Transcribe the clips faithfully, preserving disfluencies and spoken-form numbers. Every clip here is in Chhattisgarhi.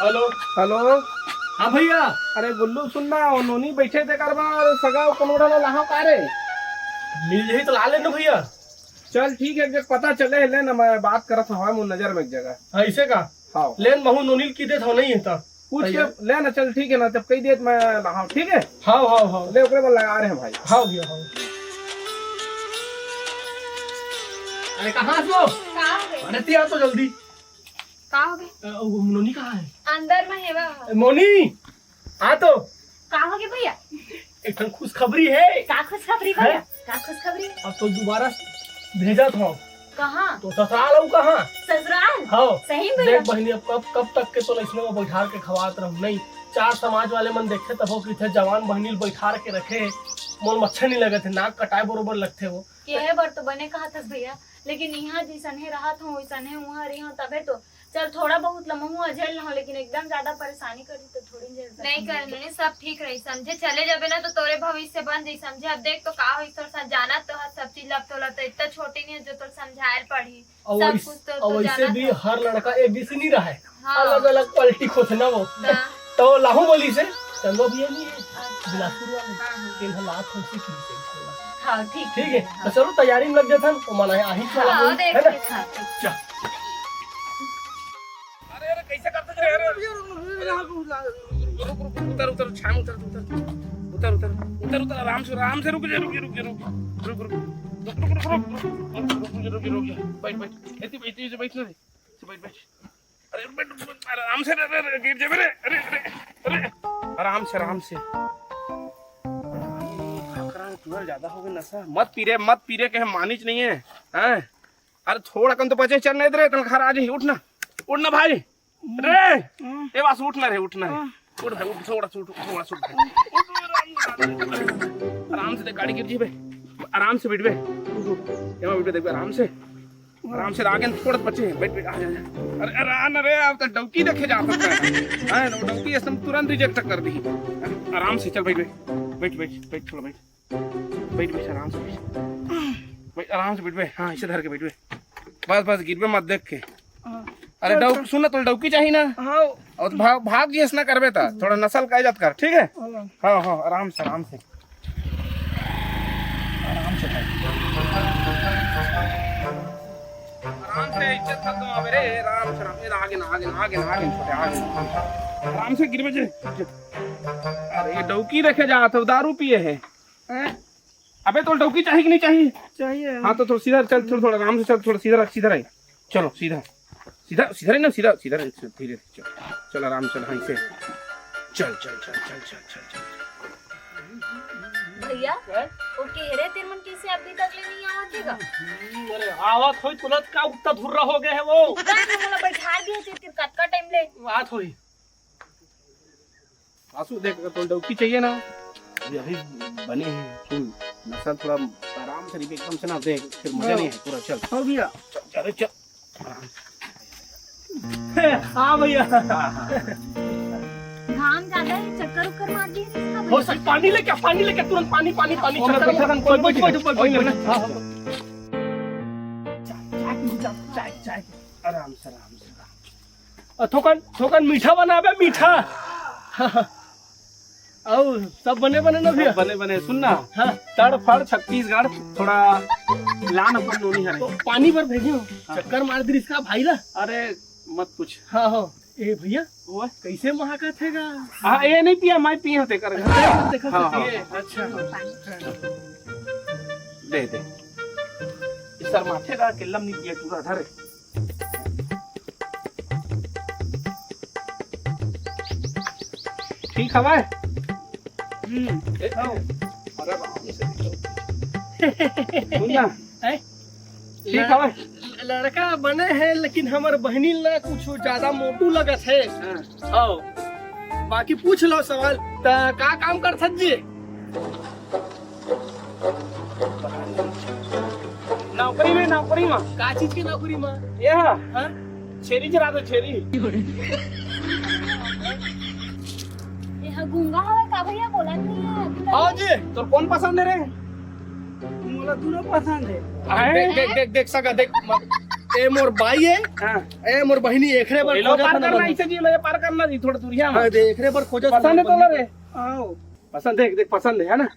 हेलो। हेलो। हाँ भैया। अरे गुल्लू, सुन ना, वो नोनी बैठे, तेकर बर सगा कोनो ढंग लाहव का रे? मिल जाही तो ला लेना भैया। चल ठीक है, एक जगह पता चले, ले ना, मैं बात करत हूँ, मोर नजर में एक जगह। ऐसे का? हाँ। ले ना, महू नोनी ल कहि देत हँव, नहीं है तो। पूछ के भैया। ले ना, चल ठीक है ना, जब कहि देत मैं लाहव, ठीक है? हाँ, हाँ, हाँ। ले, ओकरे बर लगा रहे हैं भाई। हाँ भैया, हाँ। अरे कहाँ हस वो? का हो गए? अरे तैं आ तो जल्दी। का हो गए? अ, वो नोनी कहाँ है? अंदर में हेवा। ए, मोनी, आ तो। का हो गए भैया? एक ठन खुशखबरी है। का खुशखबरी भैया? हैं? का खुशखबरी? अब तो दोबारा भेजत हँव। कहाँ? तो ससुराल हूँ कहाँ? ससुराल? हाँ। सही में देख भैया? बहिनी, अब कब, कब तक के तो इसने में बैठार के खवात रहूँ, नहीं? चार समाज वाले मन देखे तब हो कि थे जवान बहिनी ल बैठार के रखे, मोर म अच्छा नहीं लगत है, नाक कटाए बरोबर लगथे वो। केहे बर तो बने कहत हस भैया, लेकिन इहाँ जइसने रहत हँव, वइसने उहाँ रहिहँव, तभे तो। चल, थोड़ा बहुत ल महूँ अझेल लहूँ, लेकिन एकदम ज्यादा परेशानी करही तो थोड़ी झेल सकहूँ। नहीं करन, नहीं, सब ठीक रही, समझे? चले जाबे ना तो तोरे भविष्य बन जाही, समझे? अब देख तो का होही, तोर साथ जानत तो हस सब चीज, अब तोला तो इतना छोटे नहीं है जो तोला समझाए ल पड़ही। और सब वैस-, कुछ तो, और तो वैसे जानत भी हस। हर लड़का एक जैसे नहीं रहे, हाँ। अलग-अलग quality खोथे ना वो। हाँ। तो लाहूँ बोलिस हे, चंदो भैया नहीं है, अच्छा। बिलासपुर वाले, हाँ, हाँ। तेन ह लात हो से की से। हाँ, ठीक ठीक है, है, तो हाँ। चलो तैयारी में लग जाथन, तो मन आही वाला हाँ, होई, देख है ना? लेथन, हाँ, ठीक। चल। अरे, अरे, कैसे करते रे? अरे, अरे, रुक, रुक, रुक, उतर, उतर, छाया में उतर, उतर, उतर, उतर, उतर, आराम से, आराम से, रुक जा, रुक जा, रुक जा, रुक, रुक, रुक, रुक, रुक, रुक, रुक, रुक, रुक, रुक, रुक, रुक, रुक, बैठ, बैठ, ऐसे बैठ, ऐसे बैठ ना रे, ऐसे बैठ, बैठ। अरे, बैठ, बैठ, आराम से, रे, रे, रे, गिर जाबे रे, अरे, अरे, अरे, आराम से, आराम से। खकरा, तुहर ज्यादा हो गया नशा, मत पी रे, मत पी रे, कहे मानिच नहीं है, हैं? अरे, थोड़ा कन तो पचे चल नहीं दे रे, तन घर आ जाही, उठ ना, उठ ना भाई। रे, हम्म। ए बस उठ ना रे, उठ ना रे। हम्म। उठ भाई, उठ, थोड़ा सा उठ, थोड़ा सा उठ भाई। उठ, उठ, आराम से, आराम से देख, गाड़ी गिर जी बे। आराम से बैठ बे। उठ, उठ। यहाँ बैठ बे, देख बे, आराम से। आराम से, आगे थोड़ा पचे, बैठ, बैठ, आ जा, आ जा। अरे, अरे, आ ना रे, अब तो डौकी देखे जा सकता है। हाँ, डौकी ऐसे तुरंत reject कर दी। आराम से चल, बैठ, बैठ, बैठ, बैठ, बैठ, थोड़ा बैठ। बैठ, बैठ, आराम से बैठ। बैठ, आराम से बैठ बे। हाँ, इसे धर के बैठ बे। बस, बस, गिरबे मत देख के। हाँ। अरे, चल, डौ-, चल। सुन ना, तोला डौकी चाहिए ना? हाँ। और भाग, भाग जी, ऐसा करबे ता। थोड़ा नसल का इज्जत कर, ठीक है? हाँ। हाँ, हाँ, आराम से, आराम से। आराम से भाई। आराम से, इज्जत मत गवा मेरे, आराम से, आराम से, आगे ना, आगे ना, आगे ना, आगे ना, छोटे, आगे ना। आराम से गिरबे जे। अरे, ये डौकी देखे जात हो, दारू पिए है। हैं? अबे, तो डौकी चाहिए कि नहीं चाहिए? चाहिए। हाँ, तो थोड़ा सीधा चल, थोड़ा, थोड़ा आराम से चल, थोड़ा सीधा रख, सीधा रह। चलो, सीधा। सीधा, सीधा रह ना, सीधा, सीधा रह, धीरे से चल। चल, आराम से चल, हाँ, ऐसे। चल, चल, चल। भैया, हैं? वो कह रहे तेरे मन कैसे अभी तक ले नहीं आवत हे गा? हम्म, अरे, आवत होई, तुरंत का उत्ता धुर्रा हो गए है वो। ना, ना, मोला बैठा दिए थे, तेरे कतका टाइम ले। बात होई। आंसू देख, अगर तुम डौकी चाहिए ना, ये अभी बने हैं, सुन, नशा थोड़ा आराम से, एकदम से ना दे, फिर मजा हाँ। नहीं है पूरा। चल। हाँ भैया। चल, चल, चल। हाँ भैया। हाँ, हाँ। घाम ज्यादा है, चक्कर उक्कर मार दिए इसका हो भैया। सर, पानी लेके आ, पानी लेके आ, तुरंत पानी, पानी, पानी, वो मैं चक्कर बैठा मार। था, कोई बैठ, बैठ, बैठ, बैठ, बैठ, बैठ। हाँ, हाँ। चाय, चाय, चाय, चाय। आराम से, आराम से, आराम से। अ, थोकन, थोकन मीठा बनाबे, मीठा। अउ सब बने बने ना भैया? सब बने बने। सुन ना, हाँ। तड़फड़ छत्तीसगढ़, थोड़ा लान अपन नोनी हरे। तो पानी बर भेजे हो? हाँ। चक्कर मार दी इसका भाई ला। अरे मत पूछ। हाँ, हाँ। ए भैया, ओए। कैसे महाकत हे गा? हाँ, ये नहीं पिया, मैं पिए होते कर। अच्छा, देखो हाँ, तो हाँ। पिए। अच्छा। दे, दे। इस सर माथे का किल्लम नहीं पिया, पूरा धर। ठीक हवय? हम्म, ए, हाँ। अरे बाप रे, सही तो। सुन ना। हैं? ठीक हवय? लड़का बने हे, लेकिन हमर बहिनी ला कुछ ज्यादा मोटू लगत हे। हाँ। हाँ। बाकी पूछ लो सवाल, त का काम करथस जी? नौकरी में, नौकरी में। का चीज के नौकरी में? ये हा? हाँ? छेरी चरा दो, छेरी। ये हा गूंगा हवय का भैया, बोलत नहीं है अभी तक? हाँ जी, तोर कौन पसंद है रे? मोला दोनों पसंद है। अरे देख, देख, देख, देख सका, देख, मत, ए मोर बाई है। हाँ। ए मोर बहिनी, एकरे बर ये लो खोजत पार हन करना, हमन। इसे जी लो, ये पार करना जी, थोड़ा दूरिया में। हाँ, दे, एकरे बर खोजत पसंद है हन तोला हमन। रे? आओ। पसंद है, देख, पसंद है, है ना?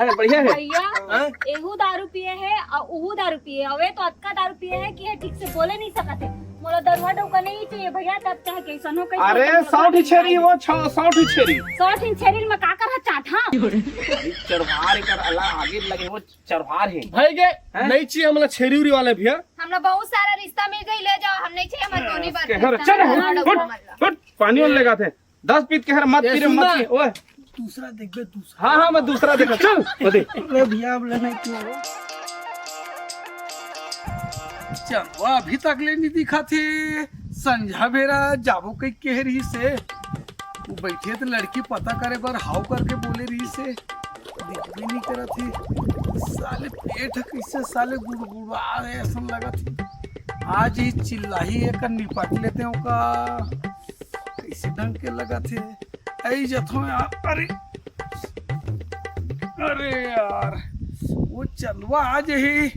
है, बढ़िया है। भैया, हाँ? एहू दारू पिए है और उहू दारू पिए है। अवे तो अतका दारू पिए है कि ये ठीक से बोले नहीं सकत है। मोला दरुहा डौका नहीं चाहिए भैया, तब चाहे कैसन हो, कैसन हो, अरे, मोला सौ ठी छेरी चाहिए। वो, छौ-, सौ ठी छेरी। सौ ठी छेरी में का कर चाट, हाँ? अरे, चरवार एकर अला आगे लगे वो चरवार है। भाई के हैं? नहीं चाहिए हमला छेरी उरी वाले भैया। हमला बहुत सारा रिश्ता मिल गई, ले जाओ, हम नहीं चाहिए, हमारे नोनी बात के घर, रिश्ता चल, में हट, हमारा हट, मतलब। हट, पानी वाले लेगा थे। दस पीत के हर मत ए, पी रे, सुन मत ना। पी। ओए। दूसरा देख बे, दूसरा। हाँ, हाँ, मैं दूसरा देखा। चल, वो दे। अरे भैया, अब लेना क्यों हो? चंदवा अभी तक ले नहीं दिखा थे। संझा बेरा जाबो कई कह रही से। वो बैठे थे लड़की पता करे बर हाव करके बोले रही से। दिखबे नहीं करा थे। साले पेट ह कैसे साले गुड़गुड़ा रहे ऐसा लगा थे। आज ही चिल्लाही एक निपट लेते हैं का। कैसे ढंग के लगा थे। आई जथो यार, अरे, अरे यार, वो चंदवा आ जाही,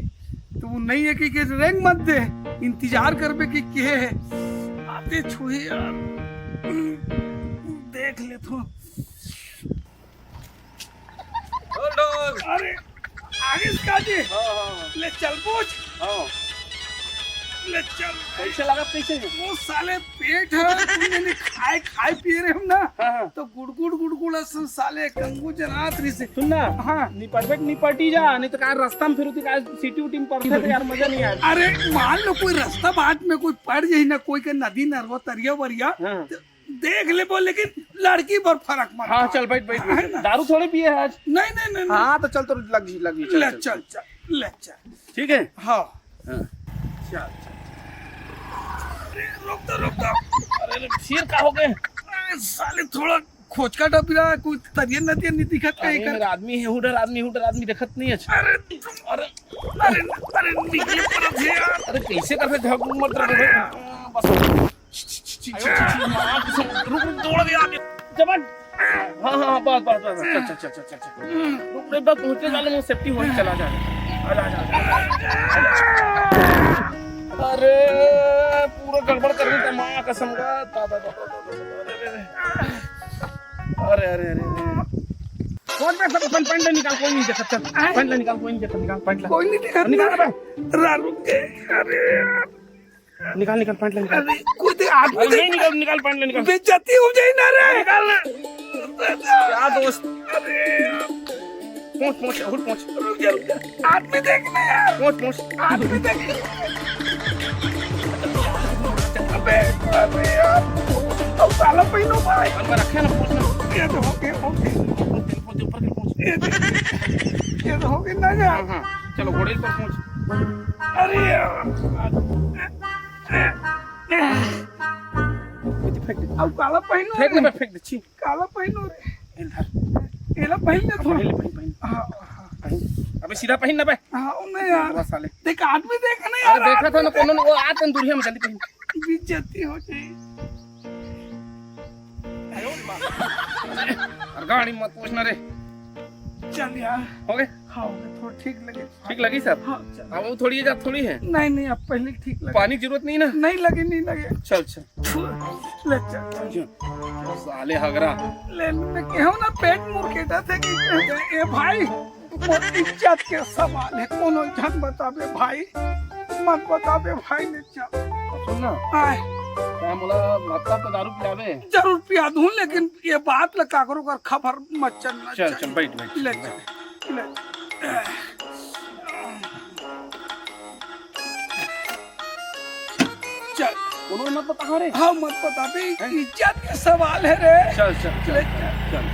तो वो नहीं है कि, कि रेंग मत दे, इंतजार करबे कि के है, आते छुही यार, देख ले तो। Hold on। अरे, आगे इसका जी। हाँ, हाँ, हाँ। ले चल पूछ। हाँ। ले चल। कैसे लगा, कैसे है? वो साले पेट है, तुमने नहीं खाए, खाए पिए रहे हम ना। हाँ, हाँ। तो गुड़गुड़, गुड़गुड़ असन साले कंगू जनात रही से। सुन ना, हाँ। निपटबे के निपटी जा, नहीं तो का रास्ता में फिर उती का सीटी उटी में पड़ते तो यार मजा नहीं आए। अरे, मान लो कोई रास्ता बाट में कोई पड़ जाए ना, कोई के नदी नरवा तरिया वरिया, हाँ। तो देख लेबो, लेकिन लड़की पर फर्क मत हाँ, डाल। चल, बैठ, बैठ, बैठ। है ना? दारू थोड़े पिए है आज। नहीं, नहीं, नहीं, नहीं। हाँ, तो चल, तो लग जी, लग जी, चल, ले, चल, चल, चल। चल, ले, चल। ठीक है? हाँ। हाँ। चल, चल। अरे, रुक तो, रुक तो। अरे, अरे, फिर का हो गए? अरे, साले, थोड़ा खोचका डबिरा, कोई तरियन नदियन नहीं दिखत अरे, कहीं कर। मेरा आदमी है, हुडर आदमी, हुडर आदमी दिखत नहीं है। अरे, अरे, अरे, अरे, निकले पड़त है यार। अरे, कैसे करते झगड़ू मत रहे। बस। छी, छी, छी, छी, छी, माँ कसम, रुक, रुक, दौड़ गया आप। जवान। हाँ, हाँ, हाँ, बस, बस, बस, बस, चल, चल, चल, चल, चल, चल। रुक, रुक, बस, पहुँचने वाले में safety होई, चला जा। आ जा, आ जा, आ जा। अरे, पूरा गड़बड़ कर देता, माँ कसम का। ता, ता, ता, ता, ता, ता, ता, अरे, अरे, अरे, अरे, अरे। कौन पे सब अपन पैंट निकाल, कोई नहीं देखा, चल। पैंट निकाल, कोई नहीं देखा, निकाल, पैंट ला। कोई नहीं देखा, निकाल ना। बे। रा, रुक के, अरे यार। निकाल, निकाल, पैंट ले, निकाल। अरे, कोई देख, आदमी अरे, देख। नहीं, निकाल, निकाल, पैंट ले, निकाल। बेइज्जती हो जाए ना रे। निकाल ना। क्या दोस्त? अरे यार। पहुंच, पहुंच, उठ, पहुंच। रुक जा, रुक जा। आदमी देख ना यार। पहुंच, पहुंच। आदमी देख। अबे, अरे यार। अब ताला पहनो भाई। अंदर रखे ना, पहुंच ना। ये तो हो गया, हो गया। पहुंच, पहुंच, ऊपर के पहुंच। ये तो, ये तो हो गया ना यार। हाँ, हाँ। चलो, घोड़े पर पहुंच। अरे यार। फेंक दे। अब काला पहनो फेंक दे रे। बे, फेंक दे, छी। काला पहनो रे। एला पहन ले थोड़ा। पहन ले, पहन, पहन। हाँ, हाँ। पहन। अबे सीधा पहन ना बे। हाँ, नहीं यार। बस साले। देख आदमी देख ना अरे यार, देखा था ना आदमी कोनो ने, वो आ तन दूरिया में जल्दी पहन। बेइज्जती हो जाए। अरे गाड़ी मत पूछना रे। चल यार। हो गए? हाँ, हो गए, थोड़ा ठीक लगे। ठीक लगी सब? हाँ, चल। अब वो थोड़ी जा थोड़ी है। नहीं, नहीं, अब पहले ठीक लगे। पानी की जरूरत नहीं ना? नहीं लगे, नहीं लगे। चल, चल। ले चल, चल। क्यों? साले हगरा। ले, मैं कहूँ ना, पेट मुरकेटा थे कि ए भाई, मोर इज्जत के सवाल है, कोनो झन बताबे भाई, मत बताबे भाई, ले चल। सुन ना। आए। का मोला रास्ता पे दारू पिलाबे? जरूर पिया दूं, लेकिन ये बात ला काकरो कर खबर मत चलना चल, चाहिए। चल, बैठ, बैठ, ले बैठ। चल, ले। चल। कोनो मत बता रे। हाँ, मत बता बे, हैं? इज्जत के सवाल है रे। चल, चल, चल, ले। चल, चल।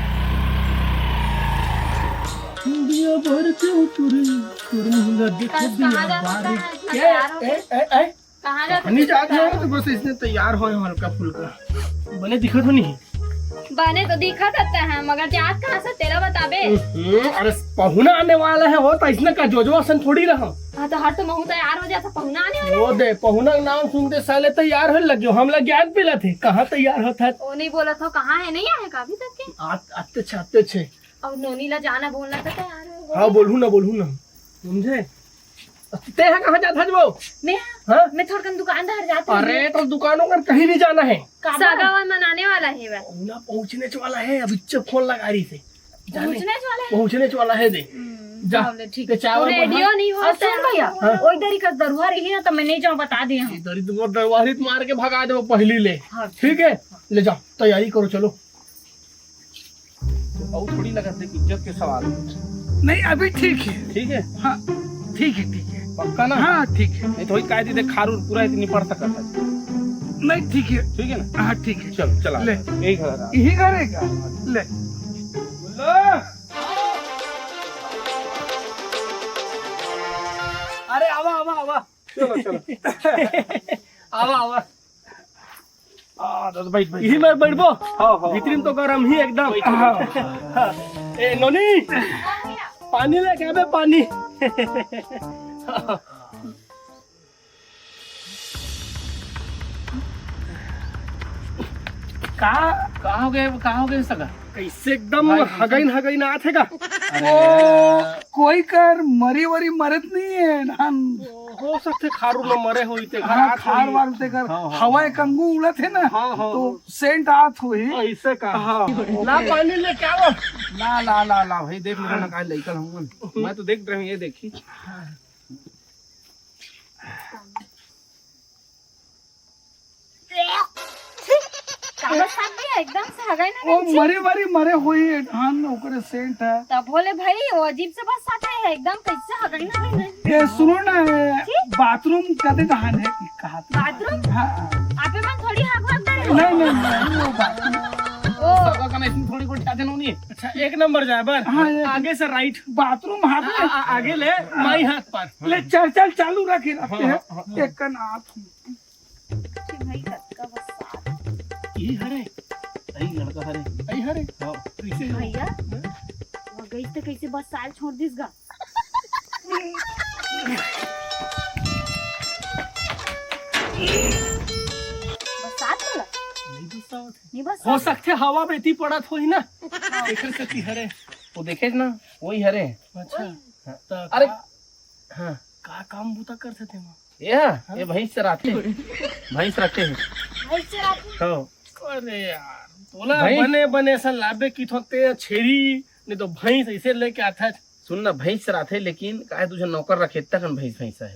दुनिया भर के उतरे, तुरंत देख बस, कहाँ दिया जाता बारी। है? ए, तैयार हो ए, गए? ए, ए, कहाँ जात कहीं जात हो? हो तो बस इसने तैयार हो हल्का फुल्का। बने दिखत हो नहीं? बने तो दिखत हते हैं, मगर जात कहाँ से तेला बताबे? हम्म, अरे पहुना आने वाला है, हो तो इसने का जोजवा सन थोड़ी रहा। हाँ, तो हर तो महू तैयार हो जाता, पहुना आने वाला वो है। दे, पहुना का नाम सुनते साले तैयार हो लगे, हम लग ज्ञान पिला थे, कहाँ तैयार होता है? वो नहीं बोला था, कहाँ है, नहीं आया का अभी तक के? आत-, आते छे, आते छे। और नोनी ला जाना बोलना था, तैयार हो। हाँ, बोलू ना, बोलू ना, समझे? ते ह कहाँ जात हस वो? मैं हाँ? मैं थोड़कन दुकान डहर जात हूँ। अरे, तो दुकानों कर कहीं नहीं जाना है। काबर? सगा वाला मनाने वाला है वह। ना पहुँचने वाला है, अब इच्छा फोन लगा रही थे। जाने। पहुँचने वाला है? पहुँचने वाला है दे। हम्म, जा। चलो, ठीक ते है। चाय वाय रेडियो बना। नहीं और होता सुन है। भैया, हाँ। ओई दरी का दरुहा रही ना, तो मैं नहीं जाऊँ, बता दिया हूँ। इधर ही तुमको दरवारी मार के भगा दो पहली ले। हाँ, ठीक है, ले जाओ, तैयारी करो, चलो। अउ थोड़ी लगत हे, इज्जत के सवाल। नहीं, अभी ठीक है। ठीक है? हाँ, ठीक है, ठीक है। पक्का ना? हाँ, ठीक है। नहीं तो वही कायदे दे खारू पूरा इतनी पड़ सकता है। नहीं, ठीक है। ठीक है ना? हाँ, ठीक है। चल, चला। ले। यही घर है। यही घर है क्या? ले। अरे, आवा, आवा, आवा। चलो, चलो। आवा, आवा। आ, दादा, बैठ, बैठ। इही में बैठबो? हाँ, हाँ। भीतरी में तो गरम ही एकदम। बैठ, बैठ। हाँ। ए, नोनी, पानी लेके आबे, पानी। का? का हो गए, का हो गए सगा? कैसे एकदम भाई, हगइन, हगइन आत हे का? अरे। ओ, कोई कर मरी वरी मरत नहीं है, धान। हो सकथे खारू में मरे होही ते घर हाँ, आत खार होही। वार ते कर हाँ, हाँ, हवा हाँ। एक अंगू उड़त हे ना, हाँ, हाँ, तो हाँ। सेंट आत होही। ऐसे का? हाँ, ला ओके। पानी लेके आओ। ला, ला, ला, ला, भाई, देख लो ना, का लइका हम। मैं तो देख रहे हूँ, ये देखी। का बरसात भी है, एकदम से हगई ना ओ, कहीं। मरे वारी मरे होही, धान ओकरे सेंट है। तब बोले भाई, वो अजीब से बरसात है, एकदम कैसे हगई ना कहीं। ए, सुनो ना, ए, ठीक? बाथरूम कदे कहाँ है, कहाँ थे? बाथरूम? हाँ, हाँ। आपे मन थोड़ी हाथ हाथ दे रहे हो। नहीं, नहीं, नहीं, वो बाथरूम। ओ। सगा का मैं इसमें थोड़ी कोई जाते नहीं। अच्छा, एक नंबर जाए बर। हाँ, एक आगे से राइट। बाथरूम हाथ में। आ, आ, आगे ले, माई हाथ पर। ले, चल, चल, चालू रखे, रखते हाँ, हैं। हाँ, हाँ। एक कन हाथ। भाई, कतका बरसात। ये हरे, सही लड़का हरे। सही हरे? हाँ। कैसे हो? भैया, हाँ? वो गई तो कैसे बरसात छोड़ दिस गा? बरसात वाला? नहीं बरसात है। नहीं बरसात। हो सकथे हवा में इतनी पड़त होही ना। हाँ। एकर सेती हरे। वो देखे ना, वही हरे। अच्छा। हाँ। तो अरे, का, हाँ। का काम बूता करथे तेमा? ये, हाँ? ये भैंस चराथे। भैंस रखे हे। भैंस चराथे? हाँ। अरे यार, तोला भैंस? बने, बने सा लाबे की थो ते छेरी, नहीं तो भैंस ऐसे लेके आता है। सुन ना, भैंस चराथे, लेकिन काहे तुझे नौकर रखे, इतना कन भैंस, भैंस है।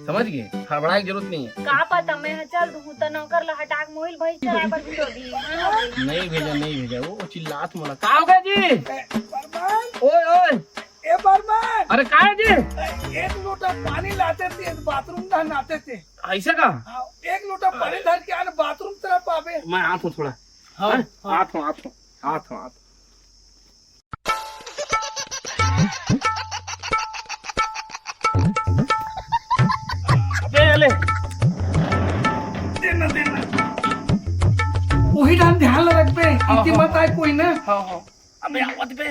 समझ गए? हड़बड़ाए की जरूरत नहीं है। का पता, मैं चल दूँ, तो नौकर ला हटा के मोहिल भैंस चराए बर भेजो दी। नहीं भेजा, नहीं भेजा, वो चिल्लात मोला। का हो गया जी? ए, बर्मन! ओए, ओए! ए, बर्मन! अरे, का है जी? ए, एक लोटा पानी लाते थे, बाथरूम का नहाते थे। ऐसा का? हाँ, एक लोटा पानी धर के आने, बाथरूम तरफ आवे। मैं आत हूँ थोड़ा। हाँ, हाँ? हाँ। आत हूँ, आत हूँ, आत हूँ, आत हूँ। अबे, ले। देना, देना। वही डाल ध्यान रख बे, हाँ, इतनी हाँ। मत आए कोई ना। हाँ, हाँ। अबे, आवत बे,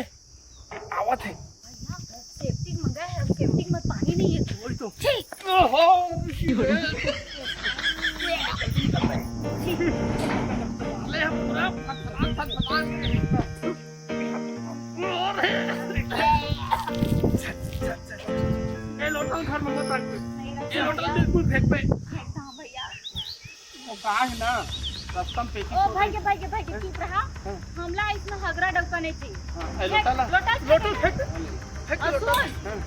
आवत है। भैया, सेप्टिक मंगा है, सेप्टिक में पानी नहीं है। वही तो। छी। ओहो, छी। ले, हम पूरा फटफटान, फटफटान। अरे। ये लोटल घर में मत रख। ये लोटल बिल्कुल फेंक पे। हाँ भैया। वो का है ना, रास्ता में पेटी ओ छोड़ भाई दे। के, भाई के, भाई के, चुप रहा। हाँ। हमला इसमें हगरा डौका नहीं चाहिए। हाँ, ए, फेंक, लोटा ला। लोटा लोटा फेंक। फेंक। फेंक और लोटा। सुन, हाँ।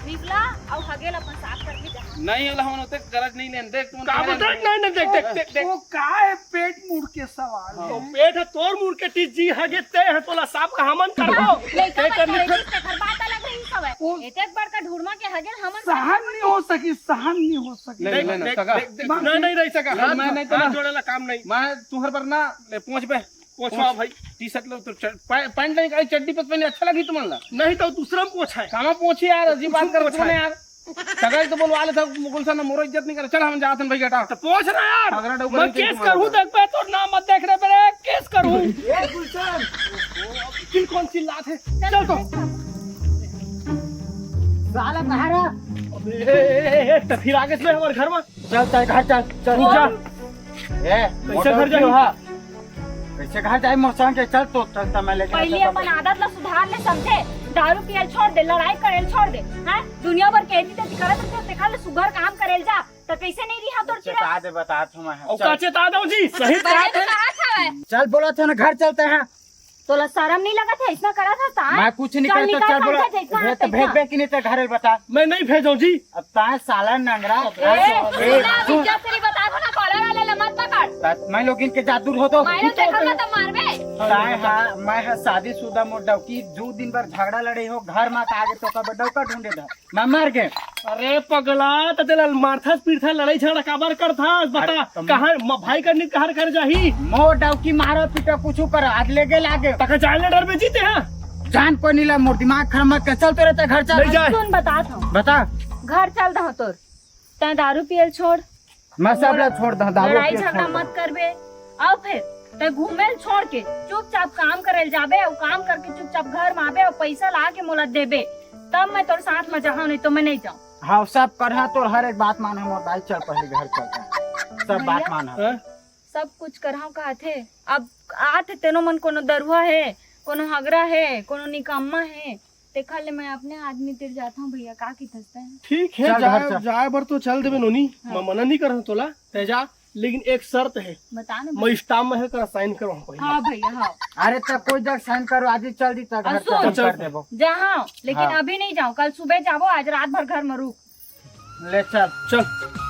निकला और हगेल अपन साफ करके जहाँ। नहीं होला, हम ओते गरज नहीं लेन। देख, तुम का तुम्हारे बता? नहीं, नहीं, देख, देख, देख, देख। वो का है, पेट मुड़ के सवाल हाँ। है। तो पेट है तोर मुड़ के टीस जी, हगे ते है तोला साफ का हमन कर दो। लइका ते कर बच्चा निकल। है, इसका घर बात अलग रही सब है। वो एते एक बार का ढूंढमा के हगेल हमन सहन नहीं हो सकी, सहन नहीं हो सकी। नहीं, देख, नहीं, नहीं, देख, सगा। देख, देख, मैं नहीं, नहीं रह सका। नहीं, हाथ, मैं नहीं हाथ तो जोड़े ला काम नहीं। मैं तुम्हारे पर ना, ले, पहुंच बे। पोछवा भाई। टी शर्ट लो तो च-, पै-, पैंट नहीं, कहीं चड्डी पे पहने अच्छा लगी तुमन ला? नहीं तो दूसरा में पोछा है। कामा पोछी यार, अजीब बात कर कौन है यार? सगाई तो बोलवा ले था, गुलशन ने मोरो इज्जत नहीं करे। चल हम जात हन भाई, हटा। तो पोछ रहा यार। अगर डौका मैं नहीं केस तुमन करूँ ला। देख पे तो नाम मत देख रहे मेरे, केस करूँ। ए गुलशन। फिर कौन चिल्लात है? चल तो। साला कहाँ रहा? अबे, ए, ए, ए, ए, तो फिर आगे से हमारे घर में। चल, चल, घर चल, चल, तू जा। ए, कैसे घर जाही? हाँ। कैसे घर जाए मोर संग के? चल तो, चल तो मैं लेके पहले चलता अपन हूँ। आदत ला सुधार ले, समझे? दारू पियल छोड़ दे, लड़ाई करेल छोड़ दे। हैं? दुनिया भर के एती तेती करत रहिथे, तेखर ले सुघर काम करेल जा। त कैसे नहीं रिहा तोर चिरा? बता दे, बता थो मैं। ओ चल। का चेता दो जी, सही बात है। कहा था वह? चल बोला था ना, घर चलते हैं। तोला शर्म नहीं लगत है, इतना करत हस ता? मैं कुछ नहीं चल करता, निकल, चल बोला। समझे, जैसा ये तो आता है भेजबे कि नहीं ते घरे बता। मैं नहीं भेजो जी। अब ताए साला नंगरा। ए, ए, सीधा सुन। इज्जत से नहीं बता दो ना, कॉलर वाले ला मत पकड़। ता-, मैं लोग इनके जादू हो तो। मैं लोग देखा ना तो मारबे। ताए हा, मैं हा शादीशुदा मोर डौकी, दू दिन बर झगड़ा लड़े हो, घर मा का आगे तो कब डौका ढूंढे दा। मैं मर गए। अरे पगला, त तेला मारथस पीटथस, लड़ाई झगड़ा काबर करथस? बता, अरे, तुम कहाँ म-, भाई करनी कहाँ कर जाही? मोर डौकी मारो पीटो कुछ कर, आज ले गे लागे। तका जान ले डर में जीते हैं। जान कोई नहीं ला, मोर दिमाग खराब मत कर, चल तो रहते घर चल। नहीं जाए। सुन, बता था। बता। घर चल दहो तोर। तै दारू पियल छोड़। मैं सब ला छोड़ दहो, दारू लड़ाई पियल झगड़ा छोड़ मत दहो। करबे। आओ फिर, तै घूमेल छोड़ के चुपचाप काम करेल जाबे, अउ काम करके चुपचाप घर में आबे, अउ पैसा ला के मोला देबे, तब मैं तोर साथ में जाहूं, नहीं तो मैं नहीं जाऊं। हाँ, सब करहा तोर हर एक बात मान हम, मोर दाई, चल पहले घर चलते हैं। सब बात भैया, मान हम। हाँ? सब कुछ करहा कहत हे, अब आत हे तेनो मन कोनो दरुहा हे, कोनो हगरा हे, कोनो निकम्मा हे, तेखर ले मैं अपने आदमी तिर जात हूँ भैया, का किथस तै? ठीक है, चल, घर जाए, चल। जाए बर तो चल देबे नोनी, हाँ। मैं मना नहीं करहूँ तोला, तै जा, लेकिन एक शर्त है, बता ना मैं भैया। स्टाम्प में है, करा साइन करवाऊँ पहले। हाँ भैया, हाँ। अरे तो कोई जगह साइन करो, आज ही चल दी तो घर और सुन, चल कर देबो। जा, हाँ, लेकिन हाँ। अभी नहीं जाओ, कल सुबह जाबो, आज रात भर घर में रुक। ले चल। चल।